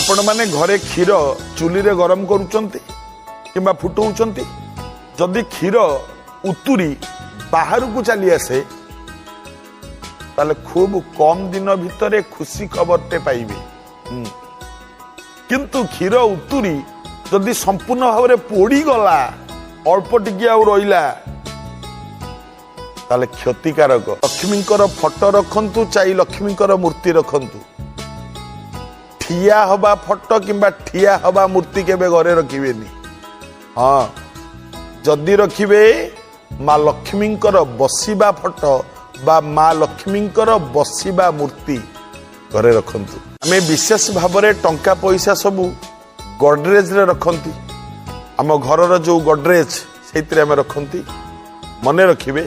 ଆପଣମାନେ ଘରେ କ୍ଷୀର ଚୁଲିରେ ଗରମ କରୁଛନ୍ତି କିମ୍ବା ଫୁଟଉଛନ୍ତି, ଯଦି କ୍ଷୀର ଉତୁରି ବାହାରକୁ ଚାଲି ଆସେ, ତାହେଲେ ଖୁବ୍ କମ ଦିନ ଭିତରେ ଖୁସି ଖବରଟେ ପାଇବେ। କିନ୍ତୁ କ୍ଷୀର ଉତୁରି ଯଦି ସମ୍ପୂର୍ଣ୍ଣ ଭାବରେ ପୋଡ଼ିଗଲା, ଅଳ୍ପ ଟିକେ ଆଉ ରହିଲା, ତାହେଲେ କ୍ଷତିକାରକ। ଲକ୍ଷ୍ମୀଙ୍କର ଫଟୋ ରଖନ୍ତୁ ଚାଇ ଲକ୍ଷ୍ମୀଙ୍କର ମୂର୍ତ୍ତି ରଖନ୍ତୁ, ଠିଆ ହବା ଫଟୋ କିମ୍ବା ଠିଆ ହବା ମୂର୍ତ୍ତି କେବେ ଘରେ ରଖିବେନି। ହଁ, ଯଦି ରଖିବେ, ମା ଲକ୍ଷ୍ମୀଙ୍କର ବସିବା ଫଟୋ ବା ମା ଲକ୍ଷ୍ମୀଙ୍କର ବସିବା ମୂର୍ତ୍ତି ଘରେ ରଖନ୍ତୁ। ଆମେ ବିଶେଷ ଭାବରେ ଟଙ୍କା ପଇସା ସବୁ ଗଡରେଜରେ ରଖନ୍ତି। ଆମ ଘରର ଯୋଉ ଗଡରେଜ, ସେଇଥିରେ ଆମେ ରଖନ୍ତି। ମନେ ରଖିବେ,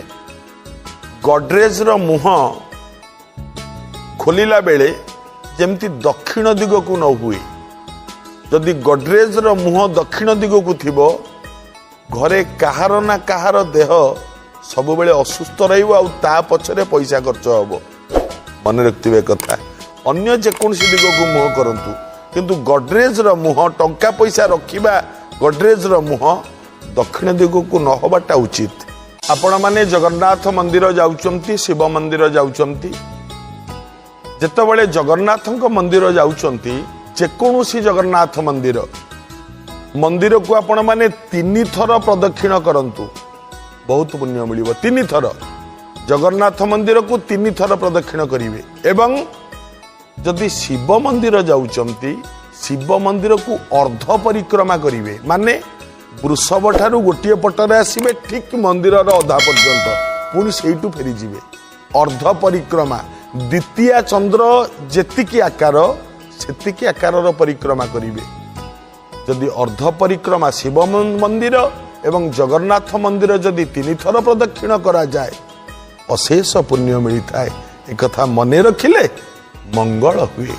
ଗଡରେଜର ମୁହଁ ଖୋଲିଲା ବେଳେ ଯେମିତି ଦକ୍ଷିଣ ଦିଗକୁ ନ ହୁଏ। ଯଦି ଗଡରେଜର ମୁହଁ ଦକ୍ଷିଣ ଦିଗକୁ ଥିବ, ଘରେ କାହାର ନା କାହାର ଦେହ ସବୁବେଳେ ଅସୁସ୍ଥ ରହିବ ଆଉ ତା ପଛରେ ପଇସା ଖର୍ଚ୍ଚ ହବ। ମନେ ରଖିଥିବେ କଥା। ଅନ୍ୟ ଯେକୌଣସି ଦିଗକୁ ମୁହଁ କରନ୍ତୁ, କିନ୍ତୁ ଗଡରେଜର ମୁହଁ, ଟଙ୍କା ପଇସା ରଖିବା ଗଡରେଜର ମୁହଁ ଦକ୍ଷିଣ ଦିଗକୁ ନ ହବାଟା ଉଚିତ। ଆପଣମାନେ ଜଗନ୍ନାଥ ମନ୍ଦିର ଯାଉଛନ୍ତି, ଶିବ ମନ୍ଦିର ଯାଉଛନ୍ତି। ଯେତେବେଳେ ଜଗନ୍ନାଥଙ୍କ ମନ୍ଦିର ଯାଉଛନ୍ତି, ଯେକୌଣସି ଜଗନ୍ନାଥ ମନ୍ଦିରକୁ ଆପଣମାନେ ତିନିଥର ପ୍ରଦକ୍ଷିଣ କରନ୍ତୁ, ବହୁତ ପୁଣ୍ୟ ମିଳିବ। ତିନିଥର ଜଗନ୍ନାଥ ମନ୍ଦିରକୁ ତିନିଥର ପ୍ରଦକ୍ଷିଣ କରିବେ ଏବଂ ଯଦି ଶିବ ମନ୍ଦିର ଯାଉଛନ୍ତି, ଶିବ ମନ୍ଦିରକୁ ଅର୍ଦ୍ଧ ପରିକ୍ରମା କରିବେ। ମାନେ ବୃଷଭ ଠାରୁ ଗୋଟିଏ ପଟରେ ଆସିବେ ଠିକ ମନ୍ଦିରର ଅଧା ପର୍ଯ୍ୟନ୍ତ, ପୁଣି ସେଇଠୁ ଫେରିଯିବେ। ଅର୍ଦ୍ଧ ପରିକ୍ରମା, ଦ୍ୱିତୀୟ ଚନ୍ଦ୍ର ଯେତିକି ଆକାର, ସେତିକି ଆକାରର ପରିକ୍ରମା କରିବେ। ଯଦି ଅର୍ଦ୍ଧ ପରିକ୍ରମା ଶିବ ମନ୍ଦିର ଏବଂ ଜଗନ୍ନାଥ ମନ୍ଦିର ଯଦି ତିନିଥର ପ୍ରଦକ୍ଷିଣ କରାଯାଏ, ଅଶେଷ ପୁଣ୍ୟ ମିଳିଥାଏ। ଏକଥା ମନେ ରଖିଲେ ମଙ୍ଗଳ ହୁଏ।